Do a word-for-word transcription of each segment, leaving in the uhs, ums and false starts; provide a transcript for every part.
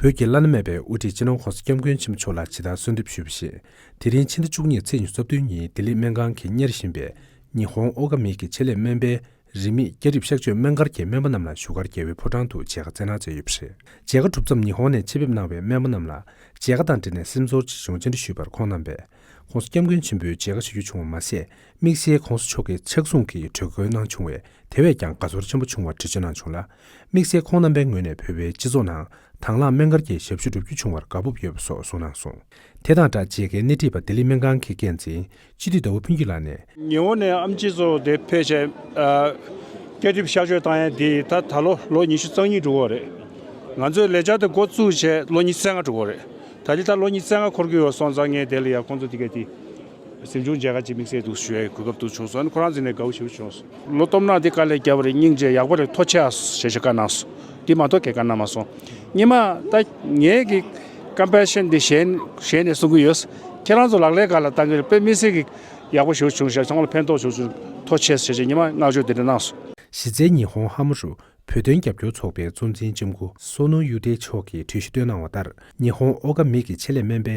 བོད་ཀྱི་བླ་ན་མེད་པའི་དབུ་ཁྲིད་སྤྱི་ནོར་༧གོང་ས་༧སྐྱབས་མགོན་ཆེན་པོ་མཆོག་ལ་ཇི་ལྟར་གསོལ་འདེབས་ཞུས་པ་བཞིན། དེ་རིང་ཕྱི་ཟླ་བཅུ་གཉིས་ཚེས་ཉི་ཤུ་རྩ་བདུན་ཉིན་ལྡི་ལི་སྨན་ཁང་གིས་གཉེར་བཞིན་པའི་ཉི་ཧོང་ཨོ་ཀ་མི་གི་ཆེད་ལས་སྨན་པའི་རིན་མེད་སྐྱ་རིབ་གཤག་བཅོས་སྨན་སྒར་གྱི་སྨན་པ་རྣམས་ལ་བཞུགས་སྒར་རྒྱལ་བའི་ཕོ་བྲང་དུ་མཇལ་ཁ་བསྩལ་གནང་མཛད་ཡོད་པ་རེད། མཇལ་ཁ་གྲུབ་མཚམས་ཉི་ཧོང་ནས་ཆེད་ཕེབས་གནང་བའི་སྨན་པ་རྣམས་ལ་མཇལ་ཁ་དང་འབྲེལ་ནས་སེམས་ཚོར་ཅིག་ཡོང་ཅེས་ཞུས་པར་ཁོང་རྣམ་པས། ༧གོང་ས་༧སྐྱབས་མགོན་ཆེན་པོའི་མཇལ་ཁ་ཞུ་རྒྱུ་བྱུང་བ་མ་ཟད། དམིགས་བསལ་༧གོང་ས་མཆོག་གི་ཕྱག་ཟུང་གིས་དྲོད་འཁོལ་གནང་བྱུང་བས་དེ་བས་ཀྱང་དགའ་ཚོར་ཆེན་པོ་བྱུང་བར་འགྲེལ་བརྗོད་གནང་བྱུང་ལ། དམིགས་བསལ་ཁོང་རྣམ་པའི་ངོས་ནས་བོད་པའི་སྤྱི་ཚོགས་ནང་དང་བླངས་སྨན་སྒར་གྱི་ཞབས་ཞུ་སྒྲུབ་རྒྱུ་བྱུང་བར་དགའ་སྤོབས་ཡོད་པ་སོགས་གསུངས་གནང་སོང་། དེ་དང་སྦྲགས་མཇལ་ཁའི་སྣེ་ཁྲིད་པ་ལྡི་ལི་སྨན་ཁང་གི་འགན་འཛིན་སྤྱི་འཐུས་ཟླ་བ་ཕུན་སྐྱིད་ལགས་ནས། ཉི་ཧོང་ནས་ཨེམ་ཆི་ཚོ་དེ་ཕེབས་བྱས། ཨ། སྐྱ་རིབ་གཤག་བཅོས་བཏང་ཡས་དེ་ད་ད་ལོ་ལོ་ཉི་ཤུ་རྩ་གཉིས་འགྲོ་གི་རེད། ང་ཚོས་ལས་འཆར་དེ་འགོ་བཙུགས་བྱས་ལོ་ཉི་ཤུ་རྩ་ལྔ་འགྲོ་གི་རེད། ད་ལི་ད་ལོ་ཉི་ཤུ་རྩ་ལྔ་འཁོར་གྱི་ཡོད་སོང་ཙང་ངས་དེ་ལ་ཡ་ཁོང་ཚོ་དེ་ག་དེ་གཟིམ་ཆུང་མཇལ་ཁ་ཅིག་དམིགས་བསལ་འདུག་ཞུ་ཡའི་གོ་སྐབས་འདུག་བྱུང་སོང་། ཁོ་རང་ཚོ་ནས་དགའ་བོ་ཞེ་པོ་བྱུང་སོང་། ལོ་སྟོབས་ན་འདི་དཀའ་ལས་བརྒྱབ་པ་རེད། སྙིང་རྗེ། ཡག་པོ་རེད། ཐུགས་རྗེ་ཆེ་ཞེས་ཞེས་བཀའ་གནང་སོང་། འདི་མ་གཏོགས་གའི་བཀའ་གནང་མ་སོང་། སྔོན་མ་ད་ངའི་གི་ཀམ་པེ་ཤན་འདི་གཞན་གཞན་ནས་གསུང་གི་ཡོད། ཁྱེད་རང་ཚོ་ལག་ལེན་ག་ལ་བཏང་གི་རེད། དཔེ་མི་སྲིད་གི་ཡག་པོ་ཞེ་པོ་བྱུང་ཞེས། ཚང་མ་ལ་ཕན་ཐོགས་ཞེ་པོ་བྱུང་། ཐུགས་རྗེ་ཆེ་ཞེས་ཞེས་སྔོན་མ་བསྔགས་བརྗོད་འདི་འདྲ་གནང་སོང་། གཞི་རྩའི་ཉི་ཧོང་ཧ་མ་རུ་བོད་དོན་རྒྱབ་སྐྱོར་ཚོགས་པའི་གཙོ་འཛིན་ལྕམ་སྐུ་སོ་ནུ་ཡུ་ཏེ་མཆོག་གིས་གྲོས་གཞི་བཏོན་གནང་བ་ལྟར། ཉི་ཧོང་ཨོ་ཀ་མི་གི་ཆེད་ལས་སྨན་པའི་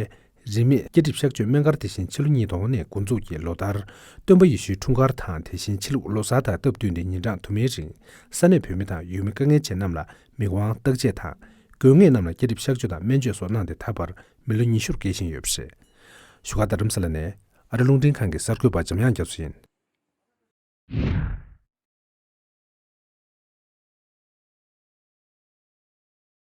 རིན་མེད་སྐྱ་རིབ་གཤག་བཅོས་སྨན་སྒར་དེ་བཞིན་ཕྱི་ལོ་ཉིས་སྟོང་ནས་འགོ་འཛུགས་ཀྱིས་ལོ་ལྟར་སྟོན་པ་ཡེ་ཤུའི་འཁྲུངས་སྐར་དང་། དེ་བཞིན་ཕྱི་ལུགས་ལོ་གསར་དང་སྟབས་བསྟུན་ཏེ་ཉིན་གྲངས་དུ་མའི་རིང་ས་གནས་བོད་མི་དང་ཡུལ་མི་དཀའ་ངལ་ཅན་རྣམས་ལ་མིག་དབང་བརྟག་དཔྱད་དང་། དགོས་ངེས་རྣམས་ལ་སྐྱ་རིབ་གཤག་བཅོས་དང་སྨན་བཅོས་སོགས་གནང་སྟེ་ད་བར་མི་ལོ་ཉི་ཤུར་བརྒལ་བཞིན་ཡོད་པ་རེད། བཞུགས་སྒར་རྡ་རམ་ས་ལ་ནས་ཨ་རི་རླུང་འཕྲིན་ཁང་གི་གསར་འགོད་པ་འཇམ་དབྱངས་རྒྱ་མཚོ་ཡིན།